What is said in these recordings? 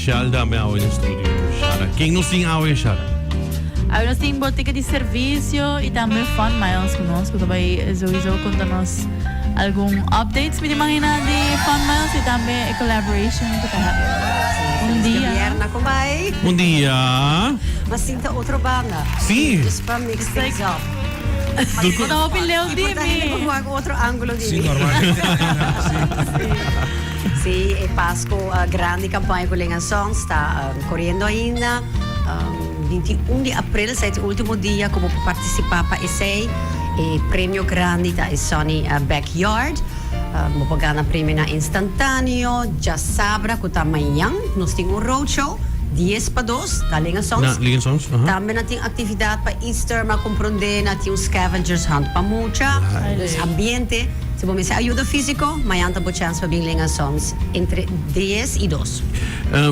special tambe awe den studio, Shara. Ken nos tin awe, Shara? Awe nos tin Botica di Servicio y tambe Fun Miles cu nos, cu ta bay sowieso conta nos algun updates, mi ta imagina, di Fun Miles y tambe e collaboration cu ta un dia. Djabierna con bay. Un dia. Mas sinta otro banda. Sí. Just pa mix things up. Bo ta hopi leu di Y por ta hende mi. por wak otro angulo di Sí, mi. normalmente. Sí. Sí, e Pasco grandi campaña cu Ling Sons ta coriendo ainda. 21 di april sa e ultimo dia cu bo por participa pa esey. E premio grandi ta e Sunny Backyard. Bo por gana premionan instantaneo. Djasabra cu ta mañan nos tin un roadshow 10 pa 2 na Ling Sons. Na Ling Sons, aha. Tambe nan tin actividad pa Easter, m'a comprende nan tin un scavengers hunt pa mucha. Dus ambiente. Si bo mester ayuda fisico, mañan ta bo chance pa bin Ling Sons entre 10 y 2.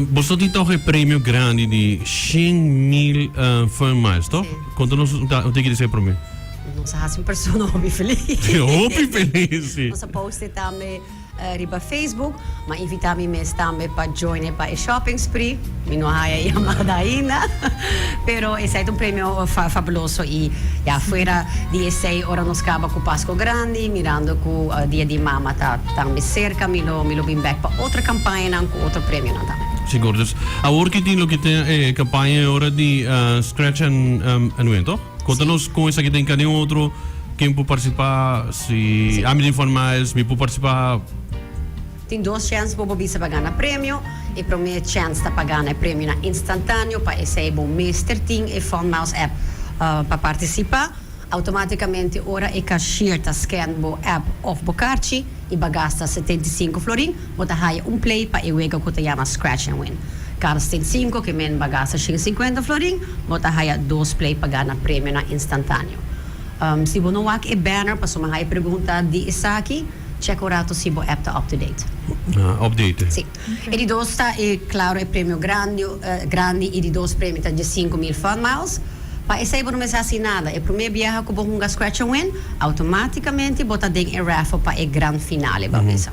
Boso tin toch e premio grandi di 100,000 Fun Miles, toch? Sí. Conta nos un tiki di esei prome. Nos a haci un persona hopi feliz. Hopi feliz, sí. Nos a post tambe riba Facebook. M'a invita mi mes tambe pa join pa e shopping spree. Mi no haya e yamada ainda. Pero esei ta un premio fabuloso y ya fuera di esei ora nos caba cu Pasco Grandi, mirando cu Dia di Mama ta tambe cerca, mi lo mi lo bin bek pa otro campañanan cu otro premionan tambe. Sigur. Dus awor ki tin loke ta e campaña e ora di Scratch and and Win, toch? Conta nos con esaki ta enca den otro, ken por participa, si ami tin Fun Miles mi por participa. Tin dos chèns bo por bisa pa gana premio. E promé chèns ta pa gana e premionan instantaneo, pa esei bo mester tin e Fun Miles app pa partisipá. Outomátikamente ora e cashier ta scan bo app òf bo karchi i bo a gasta 75 florin, bo ta haya un play pa e wega ku ta yama Scratch and Win. Kada 75 ke men bo a gasta 150 florin, bo ta haya dos play pa gana premionan instantaneo. Si bo no wak e banner pasobra mi haya pregunta di esaki, Check un rato si bo app ta up to date. Ah, update. Si. E di dos ta e, claro, e premio grandi, grandi y di dos premio ta 15,000 Fun Miles. Pa esey bo no mester haci nada. E prome biaha cu bo hunga Scratch and Win, automaticamente bo ta den e raffle pa e gran finale, bo a bisa.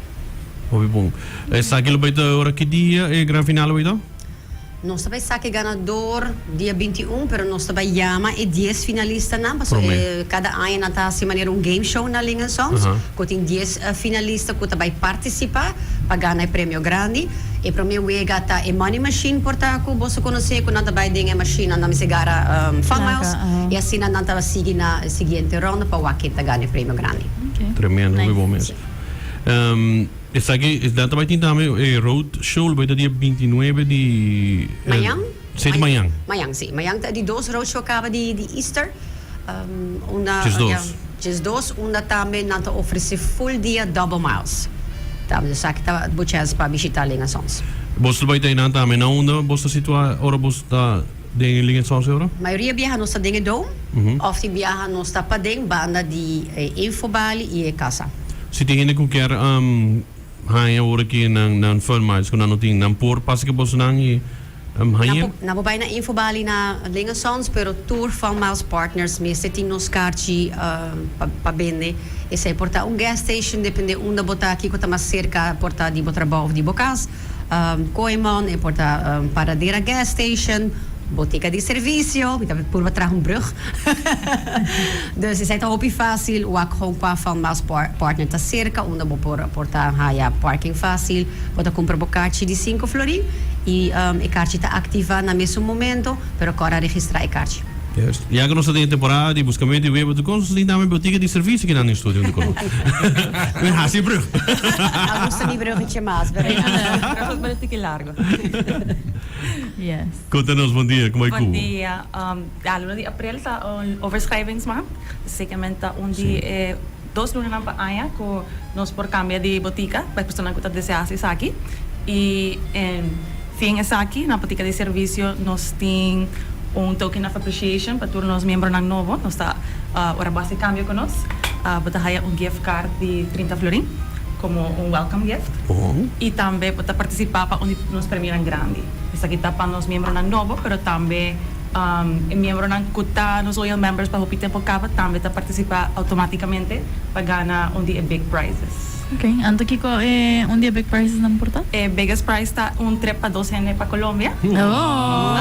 Hopi bon. Esaki lo bay ta ora ki dia e gran finale bay ta? Nos ta bay saca e ganador dia 21, pero nos ta bay yama e 10 finalistanan, pasobra e cada aña nan ta haci manera un game show na Ling Sons, cu tin 10 finalista cu ta bay participa pa gana e premio grandi. E prome wega ta e money machine por ta cu boso conoce, cu nan ta bay den e machine, nan ta mester gara Fun Miles, y asina nan ta sigui na e siguiente ronda pa wak ken ta gana e premio grandi. Tremendo, hopi bon mes. Esaki, nan ta bai tin tambe e road show lo bai ta dia 29 di. Mañan? Sí, di mañan. Mañan, sí. Mañan ta di dos road show caba di di Easter. Unda. 12. 12, unda tambe nan ta ofrece full dia double miles. Tambe esaki ta bo chance pa bishita Ling Sons. Bos lo bai ta einan tambe. Na unda bos ta situa ora bos ta den Ling Sons e ora? Mayoria biaha nos ta den e dome, of tin biaha nos ta paden banda di e infobali y e casa. Si tin hende ku kier haña ora ki nan nan Fun Miles ku nan no tin, nan por pasa ke bosonan i hañ'e? Nan por bai na Infobali na Ling Sons, pero tur Fun Miles partners mester tin nos karchi pa bende. Esei por ta un gas station, depende unda bo ta, kiko ta mas serka, por ta di bo trabou of di bo kas. Kooiman, e por ta Paradera gas station, botica di servicio, mi ta purba traha un brug. Dus esei ta hopi facil, wak gewoon cua Fun Miles partner ta cerca unda bo por por ta haya parking facil. Bo ta cumpra bo carchi di cinco florin y e carchi ta activa na mesun momento, pero cora registra e carchi. Juist. Ya cu nos ta den e temporada di buscamento di webo tur cos, nos tin tambe botica di servicio kinan den studio hunto cu nos. Mi haci e brug. A gusta mi bruggetje mas, pero ya. Brug ta tiki largo. Yes. Conta nos, bon dia, como a Bon cu? dia. Ya, luna di april ta un overschrijvingsmaand. Zekermente ta un di e dos lunanan pa aña cu nos por cambia di botica pa e personanan cu ta desea haci esaki. Y en fin esaki, na botica di servicio nos tin un token of appreciation pa tur nos miembronan nobo. Nos ta ora bo haci cambio cu nos, bo ta haya un gift card di 30 florin como un welcome gift. Y tambe bo ta participa pa un di nos premionan grandi. Esaki ta pa nos miembronan nobo, pero tambe e miembronan cu ta nos loyal members pa hopi tempo caba tambe ta participa automaticamente pa gana un di e big prizes. Ok, anto kiko e un di e big prizes nan por ta? E biggest prize ta un trip pa dos hende pa Colombia. Oh!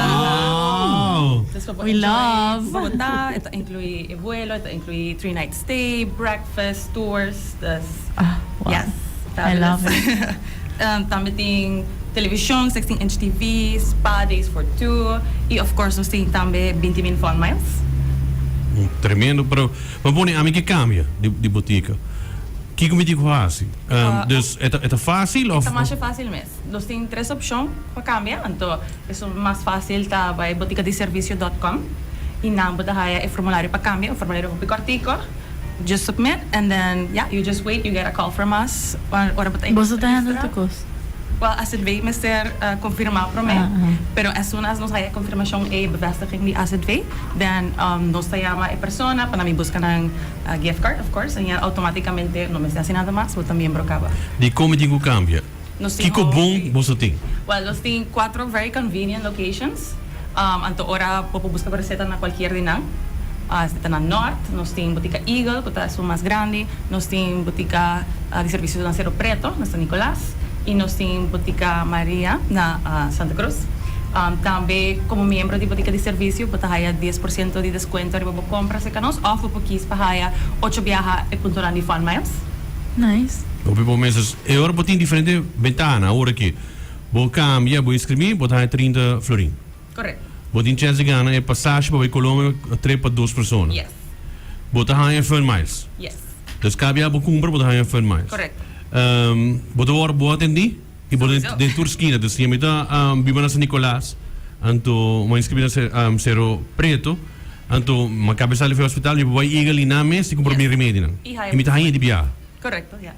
Dus pa bo We enjoy love! Bogota, e ta inclui e vuelo, e ta inclui three night stay, breakfast, tours, dus Ah, wow. yes, I love fabulous. Tambe tin television, 16 inch TV, spa days for two y of course nos tin tambe 20 mil fun miles. Tremendo, pero bo pone ami ke cambia di botica. Kiko mi tin ku hasi? Dus e ta e ta fácil of? E ta masha fácil mes. Nos tin tres opshon pa kambia, anto esun mas fácil ta bai boticadiservicio dot com i nan bo ta haya e formulario pa kambia, un formulario hopi kòrtiko. Just submit and then ya, you just wait, you get a call from us ora bo ta Boso ta handle tur kos? Well, AZV mester confirma prome, pero as soon as nos haya e confirmacion ey, bevestiging di AZV, then nos ta yama e persona pa nan mi busca nan gift card, of course, en ya automaticamente no mester haci nada mas, bo ta miembro caba. Dikon mi tin ku kambia? Nos tin Kiko bon boso tin? Well, nos tin cuatro very convenient locations. Anto ora bo por busca bo receta na cualkier di nan. Si ta na Noord, nos tin Botica Eagle, cu ta esun mas grandi. Nos tin Botica di Servicio na Cerro Preto, na San Nicolas. Y nos tin Botica Maria na Santa Cruz. Tambe como miembro di Botica di Servicio bo ta haya dies por ciento di descuento riba bo compra cerca nos of bo por kies pa haya ocho biaha e puntonan di Fun Miles. Nice. Hopi bo mes. E ora bo tin diferente bentana ora ki bo cambia bo inscribi bo ta haya 30 florin. Correcto. Bo tin chance di gana e pasashi pa bay Colombia trip pa dos persona. Yes. Bo ta haya fun miles. Yes. Dus cada bia bo cumpra bo ta haya fun miles. Correcto. Bo ta wor bo atendi y bo Sowieso. den tur skina. Dus si mi ta biba na San Nicolas anto mi a inscribi na Cerro Preto anto mi a caba di sali for hospital mi por bay Eagle y nan mes y cumpra mi Yes. remedinan. Y haya Y mi ta haya di bia. Correcto, ya.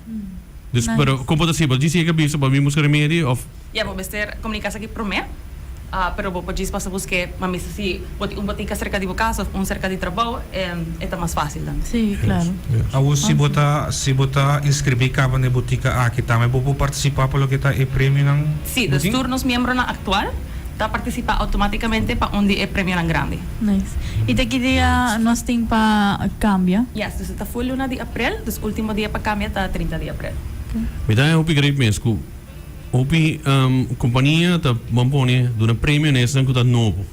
Dus, Nice. pero kon bo ta sibi? Bo djis yega bisa pa mi buska remedi of? Ya, bo mester komunika esaki promé, pero bo por djis pasa busk'é, ma mester si bo tin un botika serka di bo kas of un serka di trabou, e ta mas fásil dan. Sí, claro. Awor si bo ta si bo ta inskribí kaba na e botika aki tambe bo por partisipá pa loke ta e premionan Sí, bo dus tin? tur nos miembronan aktual ta partisipá outomátikamente pa un di e premionan grandi. Nice. Y te ki dia nos tin pa cambia? Yes, dus e ta full luna di april, dus ultimo dia pa cambia ta 30 di april. Mi ta hopi great mes cu hopi compania ta ban pone duna premio na esnan cu ta nobo.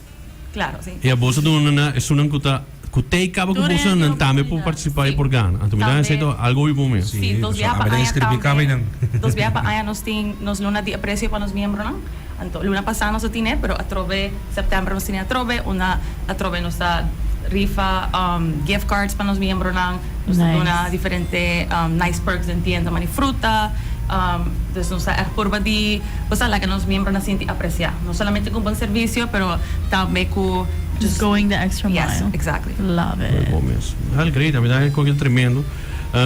Claro, si. Y abo sa duna na esunnan cu ta cu tey caba cu Tur boso hende nan tambe por oportunidad. participa y Si. por gana. Anto mi ta Tambe. hasi to algo hopi bon mes. Si, Sí, dos pasobra biaha pa awe ta aña inscribi caba tambe. y nan. Dos biaha pa aña nos tin nos luna di aprecio pa nos miembronan. Anto luna pasá nos a tine, pero atrobe sèptèmber nos tine atrobe, una atrobe nos ta rifa gift cards pa nos miembronan, nos ta duna diferente nice perks den tienda mani fruta, dus nos ta ègt purba di bo sa laga nos miembronan sinti apresiá, no solamente ku un bon servisio pero tambe ku Just going the extra mile. Yes, exactly. Love it. Bon mes. Hel great, a mi ta koke tremendo.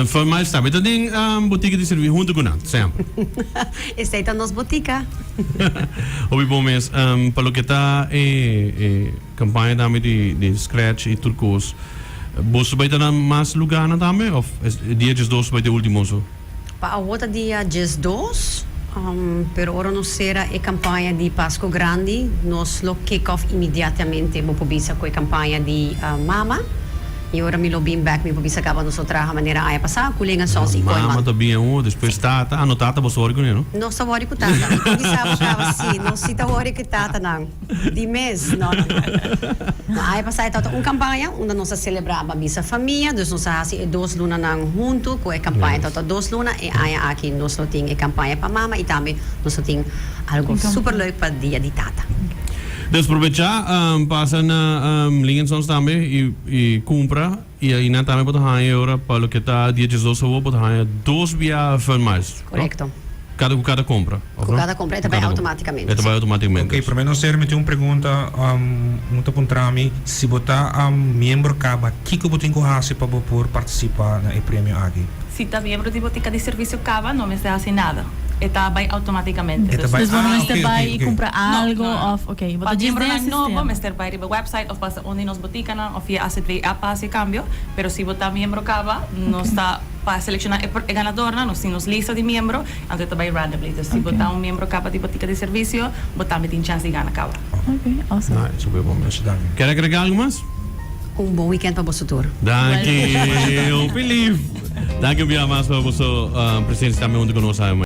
Fun Miles tambe ta den botica di servisio hunto ku nan, semper. Esei ta nos botica. Hopi bon mes. Pa loke ta e e campaña tambe di di scratch y tur cos, boso bai ta na mas lugarnan tambe of e dia diesdos bai ta e ultimo so? Pa awo ta dia diesdos, pero ora nos cera e campaña di Pasco Grandi, nos lo kick off inmediatamente, bo por bisa, cu e campaña di Mama. Y ora mi lo bin bek mi por bisa caba nos lo traha manera aña pasa cu Lenga Sons y Mama Kooiman. ta bin awo, despues tata. Ah no, tata bo ta wori cune no? Nos ta wori cu tata. Mi por bisa bo caba si, nos si ta wori cu tatanan. Di mes. No, no, no. No, aña pasa e tabata un campaña unda nos a celebra ba bisa famia, dus nos a haci e dos lunanan hunto cu e campaña tabata dos luna. E aña aki nos lo tin e campaña pa mama y tambe nos lo tin algo super leuk pa dia di tata. Dus probecha pasa na Lingen Sons tambe y y cumpra y ayina tambe bo ta haña e ora pa loke ta dia diesdos awor bo ta haña dos bia fun miles. Correcto. Cada cu cada compra, of Cu no? cada compra, e ta Cu bay cada compra. automaticamente, E ta si. bay automaticamente. Ok, prome nos ser mi tin un pregunta, un ta puntra mi si bo ta miembro caba kico bo tin cu haci pa bo por participa na e premio aki? Si ta miembro di botica di servicio caba no mester haci nada. E ta bay automaticamente. E ta bay, Dus bo no ah, mester ok, ok, bay y ok. cumpra No, algo no, no. of ok, bo Pa ta djis den e miembronan nobo sistema. mester bay riba website of pasa un di nos boticanan of via AZV app pa haci e cambio, pero si bo ta miembro caba nos ta pa selecciona e e ganadornan nos tin nos lista di miembro anto e ta bay randomly. Dus si bo ta un miembro caba di botica di servicio bo tambe tin chance di gana caba. Ok, awesome. Nice, super bon mes. Danki. Kier agrega algo mas? Un bon weekend pa boso tur. Danki, hopi lief. Danki un bia mas pa boso presencia tambe hunto cu nos.